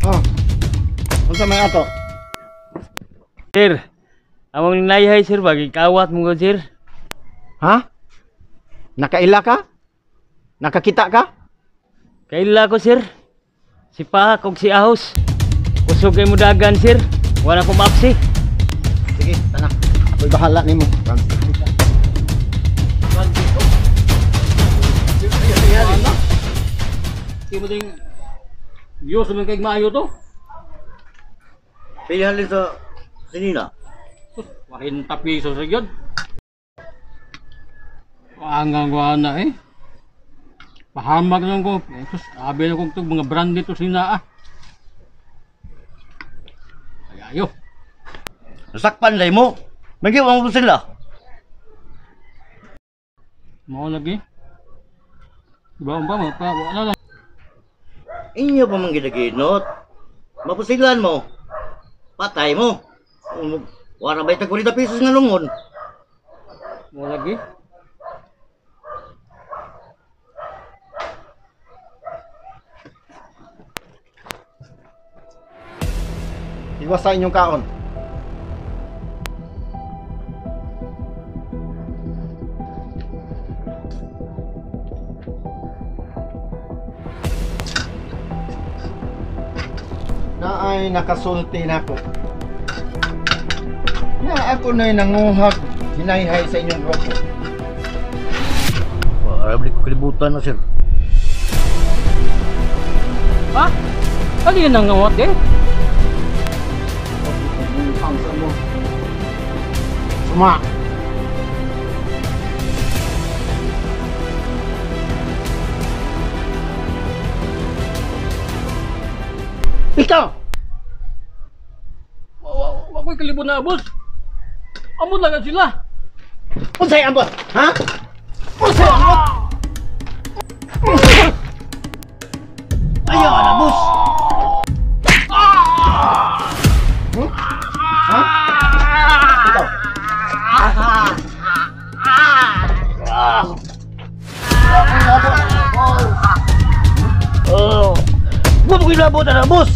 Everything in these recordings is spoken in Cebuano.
Oh. Unsa may ato? Sir, among ninayhay sir ba gikawat mo ko sir. Ha? Nakaila ka? Nakakita ka? Kaila ko sir. Si Pahak og si Ahos. Kusog kay mudagan sir. Wala ko maapsi. Sige, tana. Ako'y bahala nimo. Di mo ding Diyos naman kay maayo to. Pilihan din sa sinina. 40 piso sa gyud. Angang na eh. Pahamag lang ko. Sus, abi na kong mga brand dito sina ah. Ay, ayo. Nasakpan day mo. Magiwa mo sila. Mao lagi. Iba ba mo pa wala lang. Inyo pa man ginaginot. Mapusilan mo. Patay mo. Wala ba itag 40 pesos nga lungon? Mao lagi. Iwas sa inyong kaon. Naay nakasulti nako. Na ako na'y nanguhag hinayhay sa inyong grupo. Para balik ko kalibutan na sir. Ha? Ano yun ang ngawat eh? Suma. Ikaw! Wa ko'y kalibot na boss. Amot lang sila. Unsay ambot? Ha? Unsay ambot? Ayaw na boss. Ha? Ikaw. Oh. Wa mo gilabot na boss.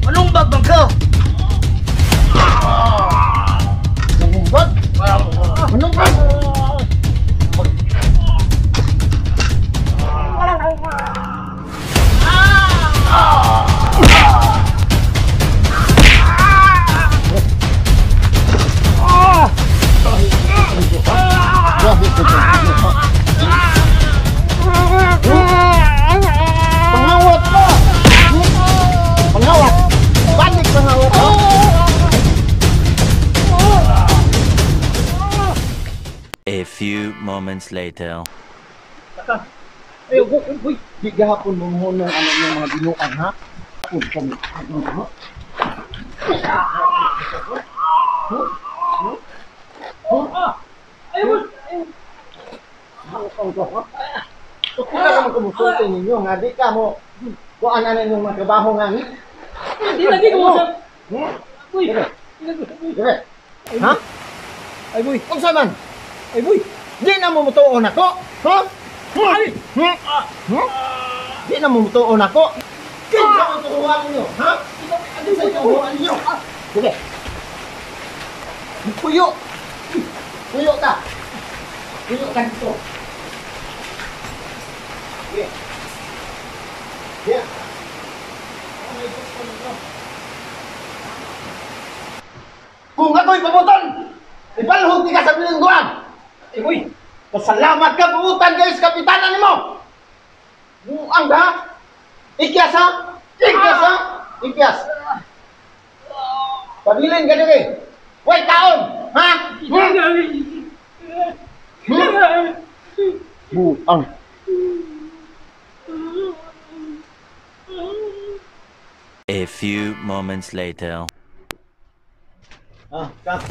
Anong bag bang ka? Nangumbag? Manumbag? Pangawat pa! Pangawat! Balik pangawat! A few moments later. Ay, uy, di gahapon mo mo ano yung mga binuang ha? Kung ka man kumusulti ninyo nga di ka mo kuan na ninyong mga trabaho nga ni. Di lagi ko sa. Uy. Dire. Ha? Ay boy. Unsa man? Ay boy. Di na mo mutuon ako. Ha? Di na mo mutuon ako. Kinsa ang turuan ninyo, ha? Kinsa ang turuan ninyo? Sige. Puyo. Puyo ka. Puyo ka dito. Sige. Sige. Kung ako'y pabutan, ibalhog ni ka sa bilingguan. Ay boy. Pasalamat ka, buutan kayo sa kapitanan nimo. Buang ha? Ikyas ha? Ikyas ha? Ikyas. Pabilin ka diri. Way taon, ha? Buang. A few moments later. Ah, kap.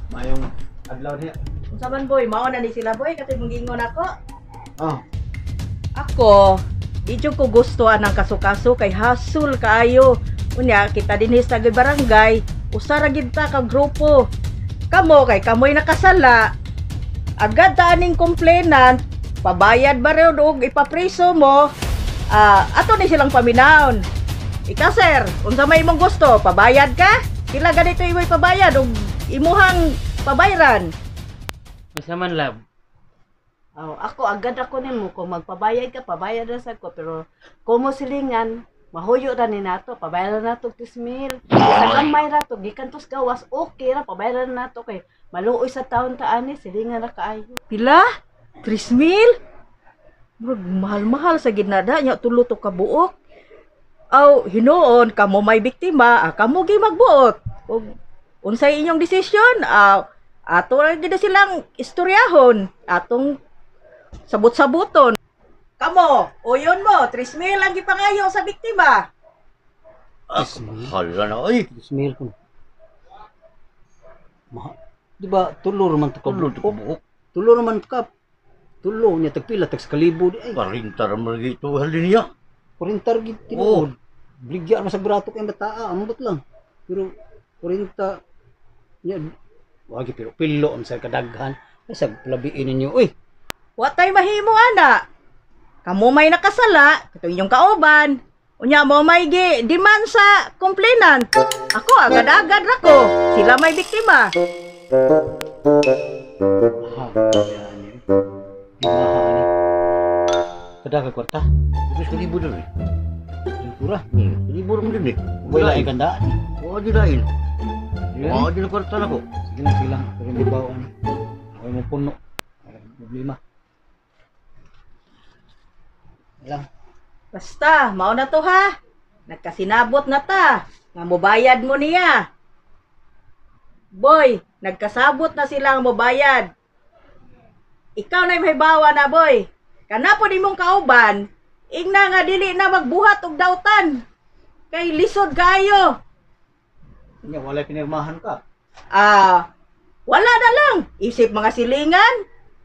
Mayong adlaw diha. Unsa man boy, mao na ni sila boy katong gingon ako. Ah, Ako, di jud ko gusto anang kaso-kaso kay hasul kaayo. Unya kita dinhi sa barangay, usa ra gid ta ka grupo. Kamo kay kamoy nakasala. Agad ta aning complainant, pabayad ba rin og ipapriso mo? Ato ni silang paminawon. Ikaw sir, unsa may imong gusto? Pabayad ka? Pila ganito imoy pabayad og imuhang pabayran? Unsa man, love? Oh, ako agad ako nimo kung magpabayad ka, pabayad ra sad ko, pero kung mo silingan mahuyo ra ni nato, pabayad ra nato 3,000. Sa gamay ra to gikan tos gawas, okay ra, pabayad ra nato kay maluoy sa taon ta ani, silingan ra kaayo. Pila? 3,000? Murag mahal-mahal sa ginada nya tulo to ka buok. Aw, hinuon kamo may biktima, kamo gi magbuot. Ug unsay inyong desisyon? Ato ra gid silang istoryahon, atong sabot-sabuton. Kamo, uyon mo, 3,000 ang gipangayo sa biktima. Mahal na oy. 3,000 ko. Mahal. Di ba tulo man to ka Tulo to ka buok. Tulo man ka. Tulo niya tagpila tag kalibo di ay. 40 ra man gito halin niya. 40 gid tinuod. Bligya man sa brato kay bataa, ambot lang. Pero 40 niya wagi pero pilo ang sa kadaghan. Ay sa labiin ninyo oy. Wa tay mahimo ana. Kamo may nakasala, katong inyong kauban. Unya mo may gi demand sa complainant. Ako agad-agad ra ko. Sila may biktima. Mahal. Yan, eh. Di mahal eh. Kada ka kwarta. Terus kalibo dun eh. Pura. Kalibo rin dun eh. Wala ay ganda. Wala din lain. Wala din ang kwarta na ko. Sige lang, sige lang. Pero hindi ba ano? Okay mo puno. Wala problema. Lang. Basta, mao na to ha. Nagkasinabot na ta. Nga mobayad mo niya. Boy, nagkasabot na sila nga mobayad. Ikaw na mahibawa na, boy. Kana po nimong kauban, ingna nga dili na magbuhat og dautan. Kay lisod kaayo. Nya wala pinirmahan ka. Ah, wala na lang. Isip mga silingan,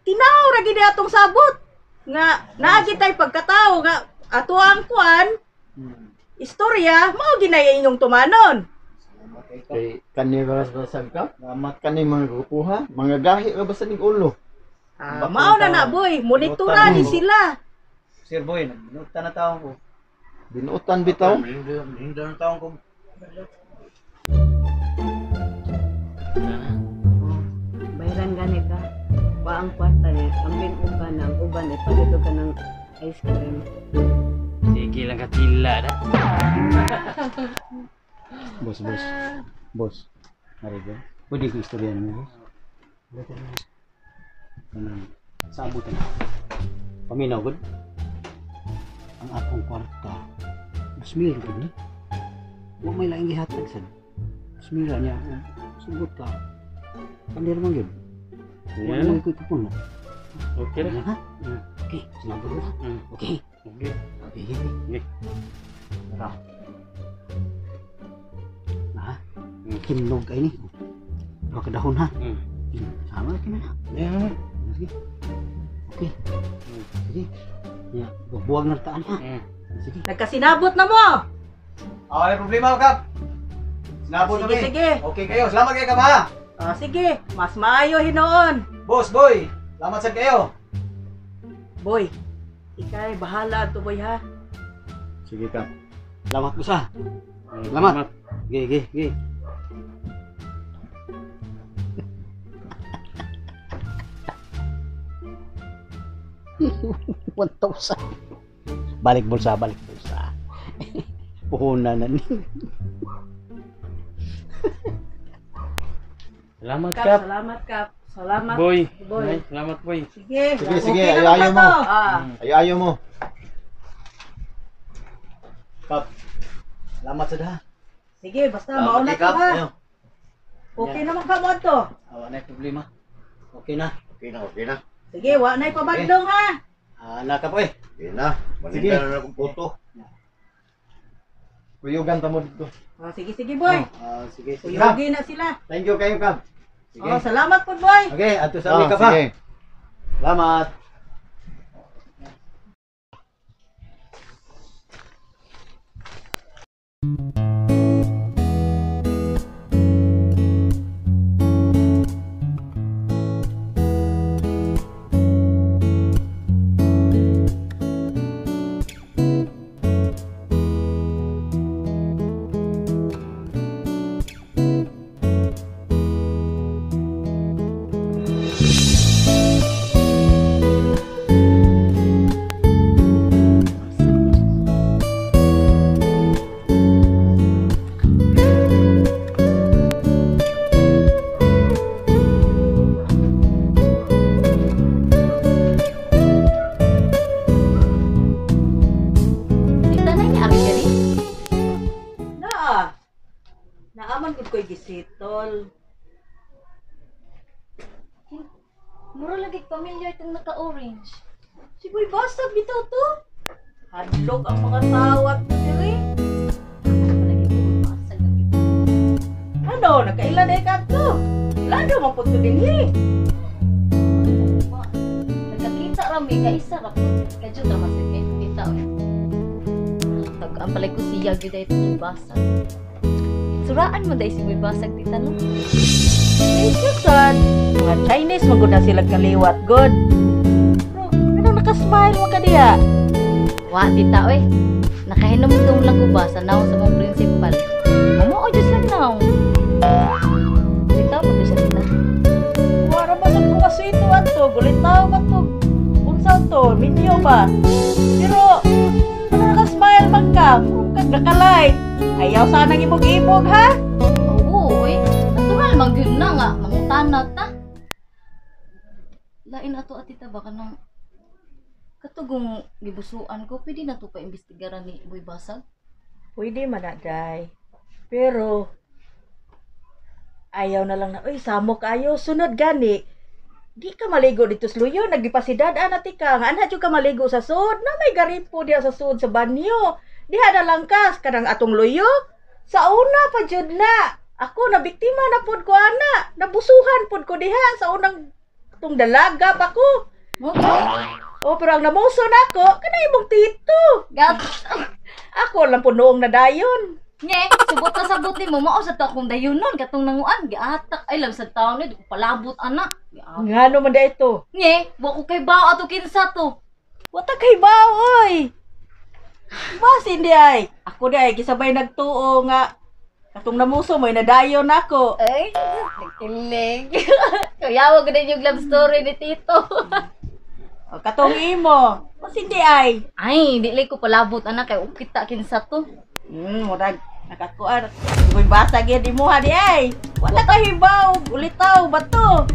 tinaw ra gid atong sabot. Nga naa gid tay pagkatao nga ato ang kuan, istorya mao ginay inyong tumanon. Kay kani ba sa ka? Salamat kani mga grupo ha. Mga gahi ra ba sa ning ulo? Ah, mao na na boy, monitora ni sila. Sir boy, nagbinutan na taon ko. Binuotan bitaw. Hindi na taon ko. Bayran gani ka. Wa ang kwarta ni, ambing uban ang uban ay palito ka ng ice cream. Sige lang katila na. Boss, boss. Boss. Marigo. Pwede ko istorya nimo, boss. Kanang sa abutan. Paminaw gud. Ang akong kwarta. 2,000 gud ni. Wa may laing gihatag sad. 2,000 niya. Sugot ka. Pandir man gyud. Wa Yeah. man ko'y kupuno. Okay ra. Ha? Okay, sinabot mo. Okay. Okay. Okay, okay. Okay. Tara. Ha? Kinlog ay ni. Duha ka dahon ha. Sama kini na. Yeah. Sige. Okay. Sige. Ya, buwag na taan ha. Sige. Nagkasinabot na mo. Ah, wala problema, Kap. Sinabot Sige, kami. sige. Okay kayo. Salamat kayo, Kap, ha? Ah, sige, mas maayo hinuon. Boss, boy. Salamat sad kayo. Boy, ikay bahala to boy ha. Sige ka. Salamat boss ha. Salamat. Sige, sige, sige. $1,000. Balik bulsa, balik bulsa. Puhunan na ni. Salamat, Kap, Kap. salamat Kap. Salamat. Boy. Boy. Ay, salamat, boy. Sige. Sige, sige, Okay na ayaw naman mo. to. Ah. Ayaw mo. Kap. Salamat sad ha. Sige, basta mao na kay to Kap. ha. Ayo. Okay naman ka mo to. Ah, wala na problema. Okay na. Okay na, okay na. Sige, wa na'y pabagdong ha. Ah, na ka boy. Okay na. Sige. Malinda na akong puto. Kuyugan ta mo dito. Oh, sige, sige boy. Ah, sige, sige. Kuyugi na sila. Thank you kayo, Kap. Sige. Oh, salamat po boy. Okay, adto sa Ah, amin ka pa. sige. Salamat. man gud ko'y gisitol. Mura lagi pamilyar itong naka-orange. Si Boy Basag bitaw to. Hadlok ang mga tao at diri. Palagi ko basag lagi. Ano, nakaila na ka to. Lado man pud to dinhi. Ba, nagkakita ra mi kaisa ra pud. Kadyo ra man sa kay tita. Oy. Tag-an palay ko siya gyud ay itong basag. Suraan mo dai si Boy Basag, tita, no? Thank you, son. Mga Chinese man gud na sila kaliwat god. Bro, ano naka-smile mo ka diha? Wa, tita, oy. Nakahinumdum lang ko ba sa naong sa mong principal. Mamo, Diyos lang naong. Tita, mo siya, tita. Wara ba sad ko maswito ato, gulitaw ba to? Unsa to? Minyo ba? Pero ano naka-smile man ka? Murag kag naka-light. Ayaw sanang ibog-ibog ha? Oo, oy. Natural man gyud na nga mangutana ta. Lain ato at tita ba kanang katugong gibusuan ko, pwede na to pa imbestigaran ni Boy Basag? Pwede man na, day. Pero ayaw na lang na, uy, samo kayo, sunod gani. Di ka maligo dito sa luyo, nagdipasidad ana ti ka. Nga anha jud ka maligo sa sud, na may garipo diha sa sud sa banyo. Diha na lang ka kanang atong luyo. Sa una pa jud na. Ako na biktima na pod ko ana. Nabusuhan pod ko diha sa unang atong dalaga pa ko. Mo? Oh, pero ang namuso nako kana imong tito. Gat. Ako lang po noong nadayon. Nye, subot na sabot nimo mao sa to akong dayunon katong nanguan giatak ay lang sa taon ni di ko palabot ana. Giatak. Ngano man da ito? Nye, wa ko kay bao ato kinsa to. Wata kay bao oy. Basin di ay. Ako di ay gisabay nagtuo nga katong namuso mo'y nadayon nako. Ay, nagkilig. Kuyawa ko din yung love story ni Tito. O, katong imo. Basin di ay. Ay, di lay ko palabot anak kay kita kinsa to. Murag nakakuan. Kung basa gyud imuha di ay. Wala ka hibaw, ulitaw bato.